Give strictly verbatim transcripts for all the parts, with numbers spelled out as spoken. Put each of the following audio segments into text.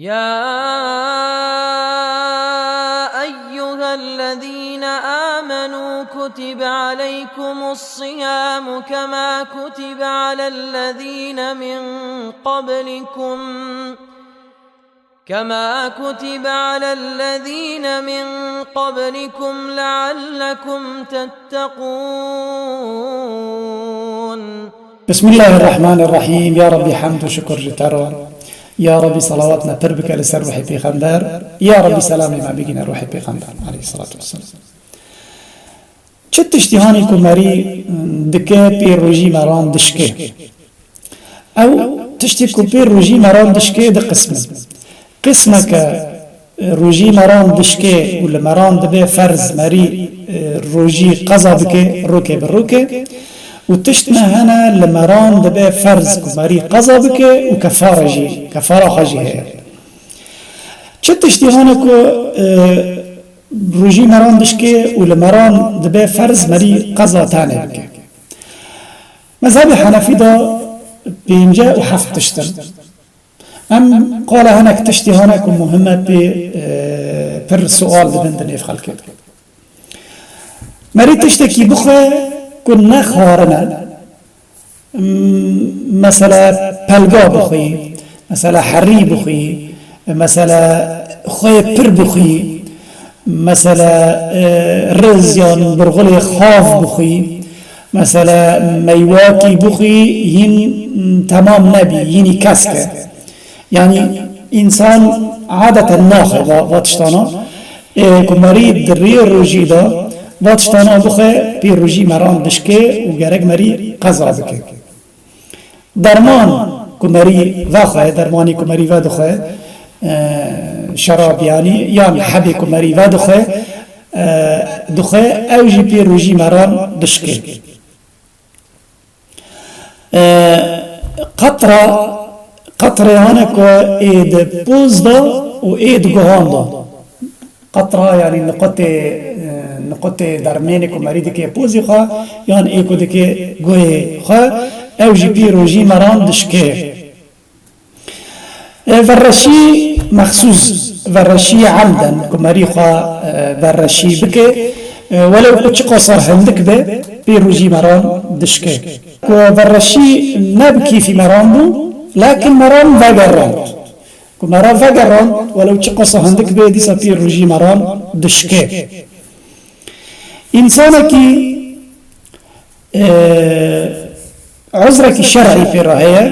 يا أيها الذين آمنوا كتب عليكم الصيام كما كتب على الذين من قبلكم كما كتب على الذين من قبلكم لعلكم تتقون. بسم الله الرحمن الرحيم. يا ربي حمد و şukir ji te re. Ya Rabbî salawat me pir bike li ser ruhê pêxember. Ya Rabbî selamê me bigîne ruhê pêxember aleyhissalatu vesselam. Çi tiştî hanê ku merî dike pê rojî meran dişke? Ew tiştê ku pê rojî meran dişke di qism in. Qismeke rojî meran dişke û li meran dibe ferz merî, e, rojî qeza bike roke bi roke û tişt me hene li meran dibe ferz ku merî qeza bike û kefare jî, kefara xwe jî heye. Çi tiştî hene ku, e, rojî meran dişke û li meran dibe ferz merî qeza tane bike? Mezhebê Henefî de pênce û heft tişt in. Em qala hinek tiştî hene ku muhim e pê, e, pir sual dibin di nêv xelkê de. Merî tiştekî bixwe ku ne xwarin e. M-, mesela pelga bixwî, mesela herî bixwî, mesela xwê pir bixwî, mesela, e, riz yan burxulê xav bixwî, mesela meywakî bixwî, hîn, m, temam nebî, hînî kesk e. Yanî însan adeten naxe va, va tiştana. Ê, ku merî di rê rojî de va tiştana bixwe, pê rojî meran dişke û gerek merî qeza bike. Derman ku merî vexwe, dermanî ku merî vedixwe, e, şerab yanî, yan hebê ku merî vedixwe, e, dixwe, ew jî pê rojî meran dişke. E, qetra, qetrê hane ku ê di poz de û ê di guhan de. Qetra, yanî niqotê, e, niqotê dermênê ku merî dike pozî xwe, yan ê ku dike guhê xwe, ew jî pê rojî meran dişke. E, verreşî mexsûs, verreşî emden, ku merî xwe, e, verreşî bike, e, welew ku çiqasa hindik be, pê rojî meran dişke. Ku verreşî ne bi kêfî meran bû, lakin meran vegerand. Ku meran vegerand, welew çiqasa hindik be, dîsa pê rojî meran dişke. Însanekî, e, uzrekî şer'î pê re heye,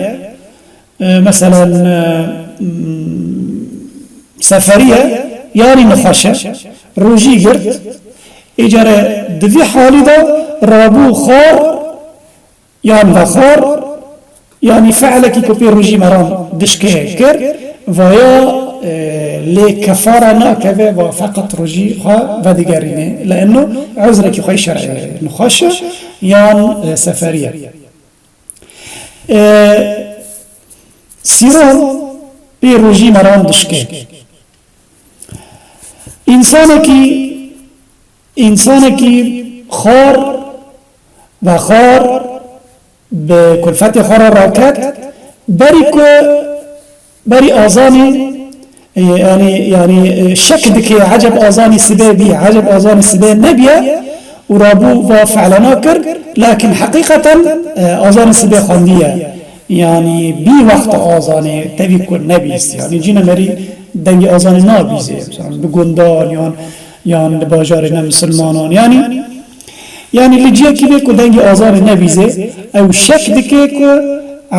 e, meselen, e, m, seferî ye, yanî nexweş e, rojî girt, ê care di vî halî de rabû xwar, yan vexwar, yanî fe'lekî ku pê rojî meran dişke kir, vaya, e, lê kefare nakeve, va feqet rojî xwe vedigerîne. Li enno uzrekî xwe şer'ê nexweş e, yan, e, seferî ye. E, sîran pê rojî meran dişke. Însanekî, însanekî xwar, vexwar, bi kulfetê xwe re raket, berî ku, berî azanî, e, yanî, yanî, e, şek dike, eceb azanî sibê bî, eceb azanî sibê nebiye, û rabû va fe'lana kir, lakin heqîqeten, e, azanî sibê xwendiye. Yanî bî wexta azanê tevî ku nebîst. Yanî cîna merî dengê azanê nabîzê. Mesela bi gundan yan, yan li bajarê ne misilmanan. Yanî, yanî li ciyekî bê ku dengê azanê nebîzê, ew şek dike ku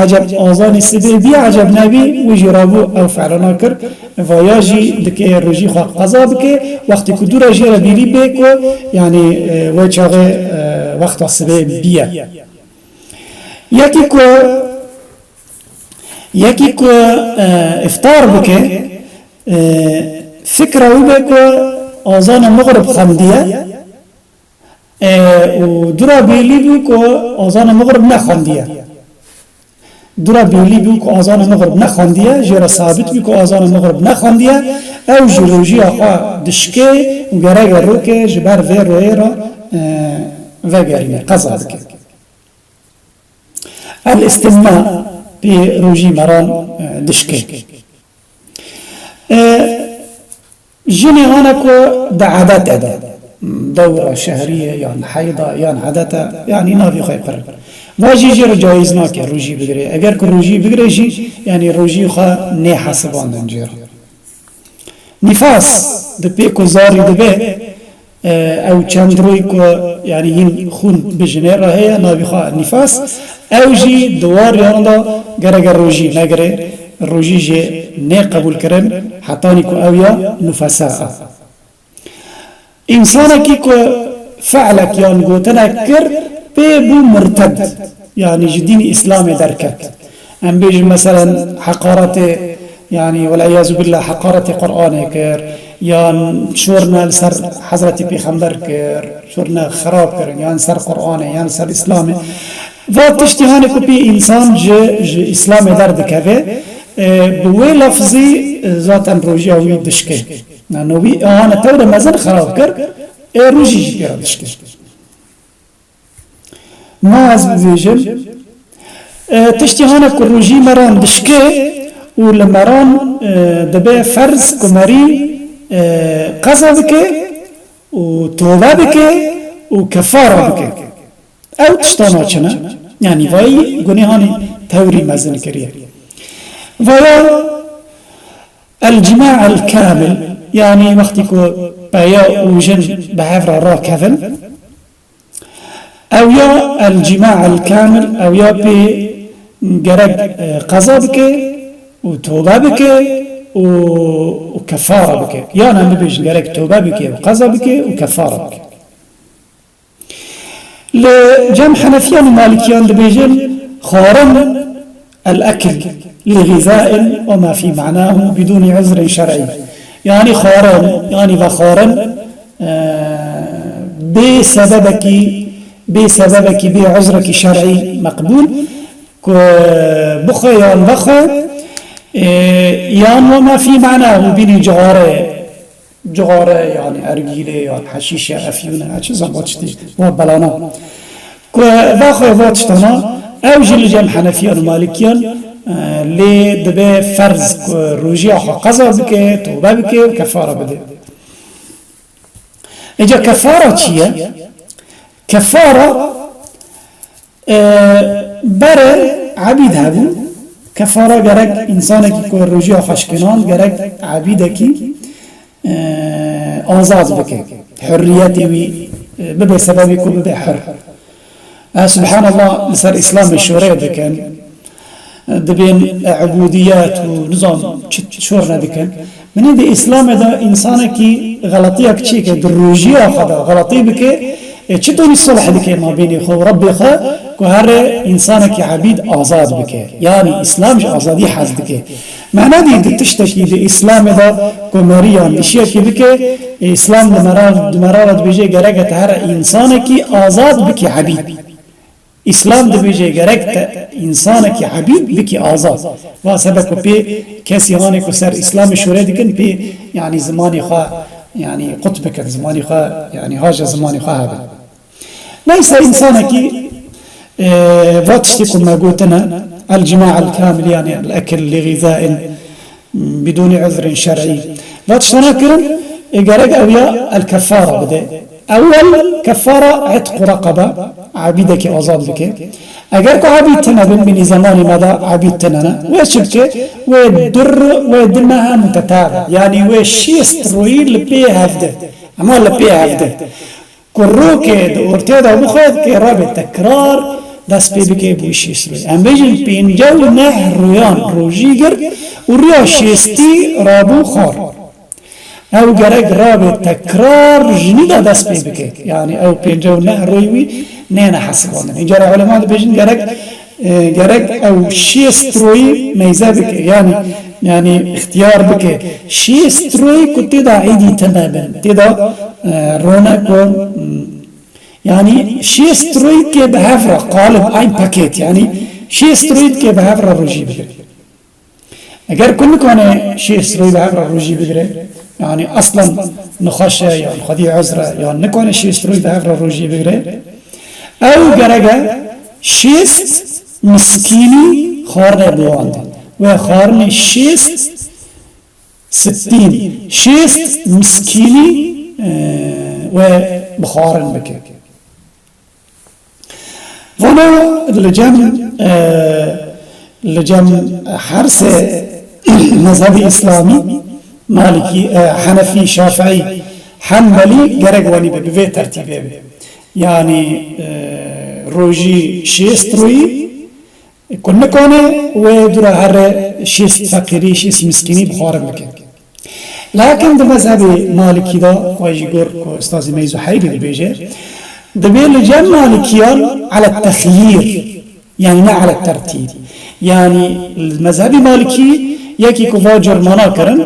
eceb azanê sibê bî, eceb nebî, wî jî rabû ew fe'lana kir. Vaya jî dike rojî xwe qeza bike, wextê ku dû re jê re bîrî bê ku, yanî, e, wê çaxê, e, wexta sibê bîye. Yekî ku, yekî ku, e, îftar bike, e, fikra wî be ku azana mixrib xwendiye, e, û dû re bêlî bû ku azana mixrib nexwendiye. Dû re bêlî bû ku azana mixrib nexwendiye, jê re sabit bû ku azana mixrib nexwendiye, ew jî rojiya xwe dişkê û gerek e roke ji ber vê royê re, e, vegerîne, qeza bike. El-istimna pê rojî meran, e, dişke. E, jinê hane ku di edetê de, dewra şehriyê yan heyda yan edete, yanî navê xwe pir. Va jî jê re cayîz nake rojî bigire. Eger ku rojî bigire jî, yanî rojî xwe nê hesibandin jê re. Nîfas, di pê ku zarî dibe, e, ew çend rûy ku, yanî hîn xûn bi jinê re heye, navî xwe nîfas, ew jî di war yan de gereke rojî negire, rojî jê nê qebûl kirin, hetanî ku ew ya nufesa e. Însanekî ku fe'lek yan gotinek kir, pê bû murted, yanî ji dînî Îslamê derket. Em bêjin, meselen, heqaretê, yanî, wel'iyazû billah, heqaretê Qur'anê kir, yan şorne li ser Hezretî Pêxember kir, şorne xirab kirin, yan ser Qur'anê, yan ser Îslamê. Va tiştî hane ku pê însan ji, ji Îslamê derdikeve, e, bi wê lafzî, e, zaten rojiya wî dişke. Yanî wî hane tewre mezin xirab kir, ê rojî jî pê re dişke. Ma ez bibêjim, e, tiştî hane ku rojî meran dişke û li meran, e, dibe ferz ku merî, e, qeza bike û tobe bike û kefara bike. Ew tiştana çi ne? Yanî vayî gunêhanî tewrî mezin kiriye. Vaya el-cima el-kamil, yanî wextî ku peya û jin bi hev re rakevin, ew ya el-cima el-kamil, ew ya pê gerek, e, qeza bike û tobe bike û, û kefara bike. Yan em bibêjin gerek tobe bike û qeza bike û kefara bike. Li cem Henefiyan û Malikiyan dibêjin xwarin el-ekl li xizain we ma fî me'nahu bidûnî uzrin şer'î. Yanî xwarin, yanî vexwarin, e, bê sebebekî, bê sebebekî, bê uzrekî şer'î meqbûl, ku bixwe yan vexwe, e, yan we ma fî me'nahu bînî cixare, cixare, yanî ergîlê, yan heşîşe, efyûne, çi zan va tiştî, va belana. Ku va xwe va tiştana, ew jî li cem Henefiyan û Malikiyan, e, lê dibe ferz ku rojiya xwe qeza bike, tobe bike û kefara bide. Îca kefara çi ye? Kefara, e, bere ebîd hebû. Kefara gerek însanekî ku rojiya xwe şikinand, gerek ebîdekî, e, azad bike. Hurriyetê wî, e, bibe sebebê ku bibe hur. E, subhanallah, li ser Îslamê şore dikin. Dibên, e, ubûdiyet û nizam çi şorne dikin. Min ê di Îslamê de însanekî xeletiyek çêke, di rojiya xwe de xeletî bike, e, çitorî sulh dike mabênê xwe û Rebbê xwe, ku here însanekî ebîd azad bike. Yanî Îslam ji azadî hez dike. Mehna dî di tiştekî di Îslamê de ku meriyan dişiyekî bike, e, Îslam di mera-, di mera re dibêje gereke te here însanekî azad bike ebîd. Îslam dibêje gerek te însanekî ebîd bikî azad. Va sebe ku pê kesî hanê ku ser Îslamê şûre dikin, pê, yanî, zimanê xwe, yanî, qut bikin, zimanê xwe, yanî, haja zimanê xwe hebin. Neyse, însanekî, e, va tiştê ku me gotine, el-cima el-kamil, yanî el-ekl li xizain, bidûnî uzrin şer'î. Va tiştana kirin, e, gerek ew ya el kefara bide. Ewel kefara itqu reqebe, ebîdekî azad bike. Eger ku ebîd tine bin, binî zemanê me de ebîd tine ne. Wê çi bike? Wê du, wê du mehe mutetabe. Yanî wê şêst royî li pê hevde. Ema li pê hevde. Ku rokê di ortê de bixwe, kê rabe tekrar dest pê bike bû şêst rû. Em bêjin pêncî û neh rûyan rojî girt û rûya şêstî rabû xwar. Ew gerek rabe tekrar ji nî de dest pê bike. Yanî ew pêncî û neh rûyê wî nêne hesibandin. Îcara ulema dibêjin gerek E, gerek ew şêst royî neyze bike, yanî, yanî îxtiyar bike. Şêst royî ku tê de îdî tine bin, tê de, e, rone ku, hmm, yanî şêst royî ke bi hev re qalib, eyn paket, yanî şêst royî ke bi hev re rojî bigire. Eger ku nikane şêst royî bi hev re rojî bigire, yanî eslen nexweş e, yan xwedî uzr e, yan nikane şêst royî bi hev re rojî bigire, ew gerek e şêst miskînî xwarinê biwande. Wê xwarinê şêst Sittîn, şêst miskînî, e, we bi xwarin bike. Vana li cem, e, li cem her sê mezhebê îslamî, Malikî, e, Henefî, Şafîî, Henbelî gerek wanî be, bi vê tertîbê be. Yanî, e, rojî şêst rûyî, ku nikane wê dûra here şêst feqîrî, şêst miskînî bi xwarin bike. Lakin di mezhebê Malikî de, xwe jî gor ku Ustazê me yî Zuheyrî dibêje, dibê li cem Malikiyan ala texyîr, yanî ne ala tertîb. Yanî li mezhebê Malikî yekî ku va curmana kirin,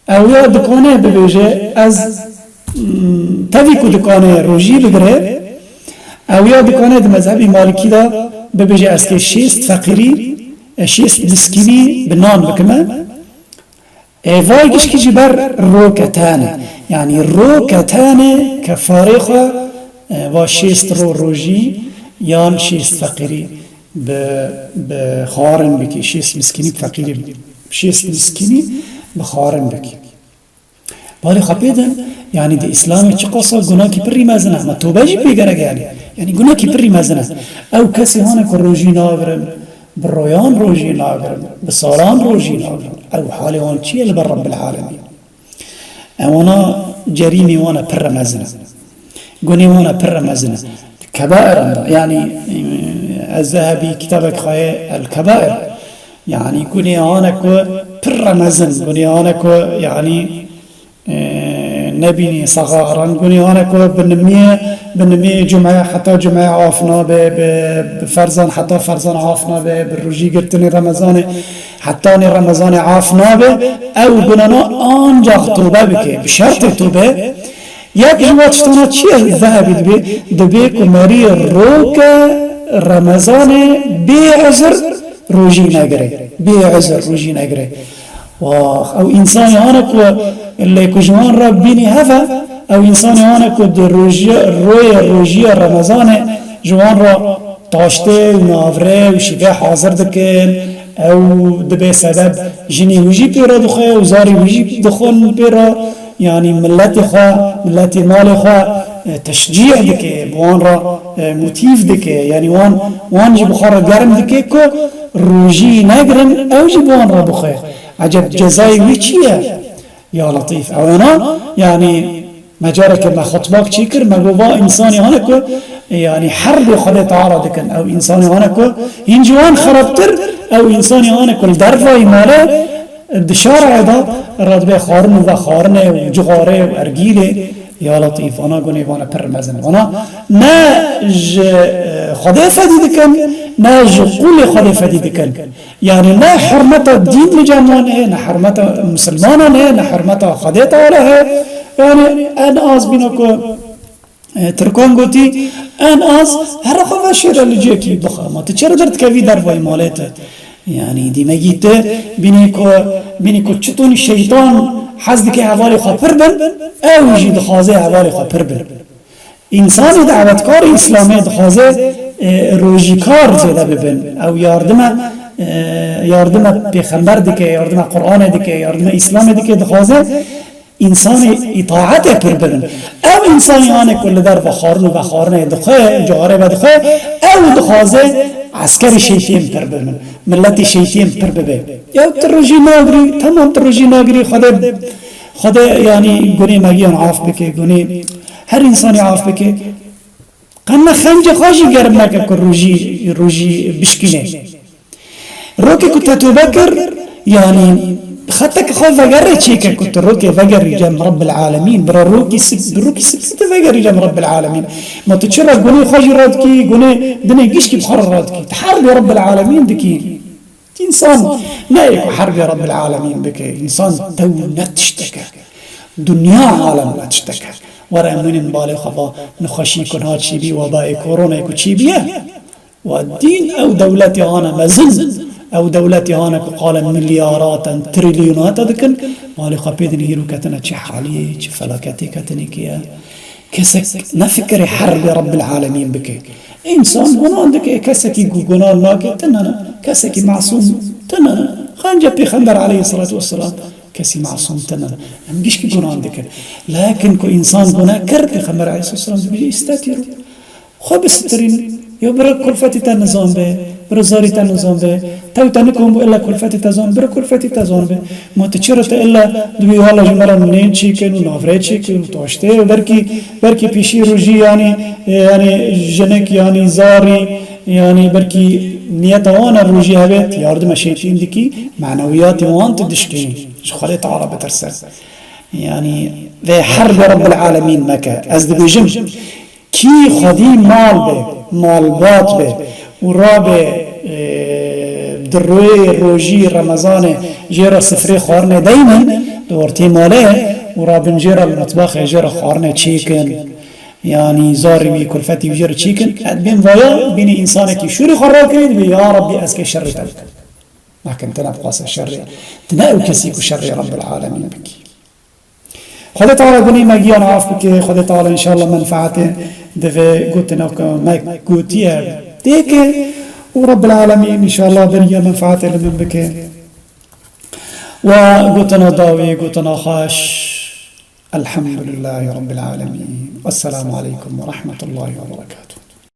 ew ya dikane bibêje, ez, mm, tevî ku dikane rojî bigire, ew ya dikane di mezhebê Malikî de bibêje, ez kê şêst feqîrî, e, şêst miskînî bi nan bikime. Ê, vay gişkî jî ber ro ketene. Yanî ro ketene kefarê xwe, e, va şêst ro rojî yan şêst feqîrî bi, bi xwarin bikî, şêst miskînî feqîrî, şêst miskînî bi xwarin bikî. Balê xwe pê din, yanî di Îslamê çiqasa gunakî pirî mezin e, me tobe jî pê gerek e yanî. Yanî gunakî pirî mezin e. Ew kesê hane ku rojî nagirin, bi royan rojî nagirin, bi salan rojî nagirin. Ew halê wan çi ye li ber Rebbil Alemîn? Ewana cerîmê wan e pirre mezin e. Gunê wan e pirre mezin e. Kebair in de, yanî, e, ez Zehebî kitabek xwe ye El Kebair. Yanî gunê wan e ku pirre mezin, gunê wan e ku, yanî, e, nebînî sexaran, gunê wan e ku bi nimiyê, bi nimiyê cumeyê heta cumeyê af nabe, bi, bi ferzan heta ferzan af nabe, bi rojî girtinê Remezanê hetanê Remezanê af nabe, ew gunana ancax tobe bike, bi şertê tobe. Yek ji wan tiştana çi ye Zehebî dibê? Dibê ku merî roke Remezanê bê uzir rojî negire. Bê uzir rojî negire. Wax, ew însanê hane ku lê ku ji wan re bînî heve, ew însanê hane ku di rojiya, royê rojiya Remezanê ji wan re taştê û navre û şîvê hazir dikin, ew dibe sebeb jinê wî jî pê re dixwe û zarê wî jî dixwin pê re, yanî miletê xwe, miletê malê xwe, e, teşcî dike, bi wan re, e, motîf dike, yanî wan, wan jî bi xwe re germ dike ku rojî negirin, ew jî bi wan re bixwe. Eceb cezayê wî çi ye? Ya Letîf. Ewana, yanî, me careke me xutbak çî kir, me got, va însanê hane ku, yanî, herbê Xwedê Teala dikin. Ew însanê hane ku hîn ji wan xerabtir, ew însanê hane ku li dervayî male, di şarê de radibe xwarin û vexwarinê û cixarê û ergîlê. Ya Letîf, ana gunê vana pir mezin. Ana ne ji, e, Xwedê fedî dikin, ne ji qûlê Xwedê fedî dikin. Yanî ne hurmeta dîn li cem wan heye, ne hurmeta misilmanan heye, ne hurmeta Xwedê Teala heye. Yanî en az bîna ku, e, Tirkan gotî, en az here xwe veşêre li cihekî bixe. Ma tu çi re derdikevî dervayî malê te? Yanî dîmegî tu bînî ku, bînî ku çitonî şeytan hez dike hevalê xwe pir bin, ew jî dixwaze hevalê xwe pir bin. Însanê dawetkarê Îslamê dixwaze, e, rojîkar zêde bibin. Ew yardime, e, yardime pêxember dike, yardime Qur'anê dike, yardime Îslamê dike, dixwaze însanê îtaetê pir bibin. Ew însanê hane ku li derve xwarin û vexwarinê dixwe, cixarê vedixwe, ew dixwaze eskerê şeytên pir bibin, miletê şeytên pir bibe. Ya tu rojî nagirî, temam tu rojî nagirî, Xwedê Xwedê, yanî, gunê me giyan af bike, gunê her însanî af bike. Qe me xencê xwe jî germ neke ku rojî, rojî bişkîne. Rokê ku te tobe kir, yanî, xeteke xwe vegerê çêke ku tu rokê vegerî cem Rebbil Alemîn. Bira rokî sip, bi rokî sip tu vegerî cem Rebbil Alemîn. Ma tu çira gunê xwe jî radikî, gunê dinê gişkî bi xwe re radikî. Tu herbê Rebbil Alemîn dikî. Însan ne yê ku herbê Rebbil Alemîn bike, însan tew ne tiştek e. Dinya alem ne tiştek e. Were em hûnên balê xwe va nexweşî ku niha çîbî, webayê koronayê ku çîbîye. Wa dîn ew dewletê hane mezin, ew dewletê hane ku qale milyaratan, trilyonata dikin, balê xwe pê din hîro ketine çi haliyê, çi felaketê ketinê kiye. Kesek nefikirê herbê Rebbil Alemîn bike. Însan gunan dike, kesekî ku gunan nake, tune ne. Kesekî masûm, tune ne. Xence Pêxember aleyhisselatu vesselam Kesî masûm tinin. Em gişkî gunan dikin. Lakin ku însan guna kir, Pêxember aleyhisselam dibêje, "Îstetîrû." Xwe bisitirîn. Ya bira kulfetî te nizan be, bira zarî te nizan be. Tew te nikon bû illa kulfetî te zan, bira kulfetî te zan be. Ma tu çira te illa dibê hala ji me re nên çêkin û navrê çêkin û taştê û belkî, belkî pêşî rojî yanî, e, yanî jinik yanî zarî, yanî belkî niyeta wan e rojî hebe, tu yardime şeytîn dikî, manewiyatê wan tu dişkînî. Ji Xwedê Teala bitirse. Yanî vê her bi Rabbil Alemîn meke. Ez dibêjim, kî xwedî mal be, malbat be û rabe, e, di rûyê rojî Remezanê jê re sifrê xwarinê deynin, di ortê malê û rabin jê re li mitbaxê jê re xwarinê çêkin. Yanî zarî wî, kulfetî wî jê re çêkin. Dibên vaya, bînî însanekî şûrî xwe rakirî, dibê, "Ya Rabbî, ez kê şerê te bikim." Lakin tu ne bixwase şerê. Tu ne ew kesî ku şerê Rabbil Alemîn bikî. Xwedê Teala gunî me giyan af bike. Xwedê Teala înşallah menfaetê divê gotina ku me gotiye têke û Rabbil Alemîn înşallah beriya menfaetê li min bike. Wa gotina dawî, gotina xweş. Elhamdulillahî Rabbil Alemîn. Esselamu aleykum ve rahmetullahî ve berekatuhu.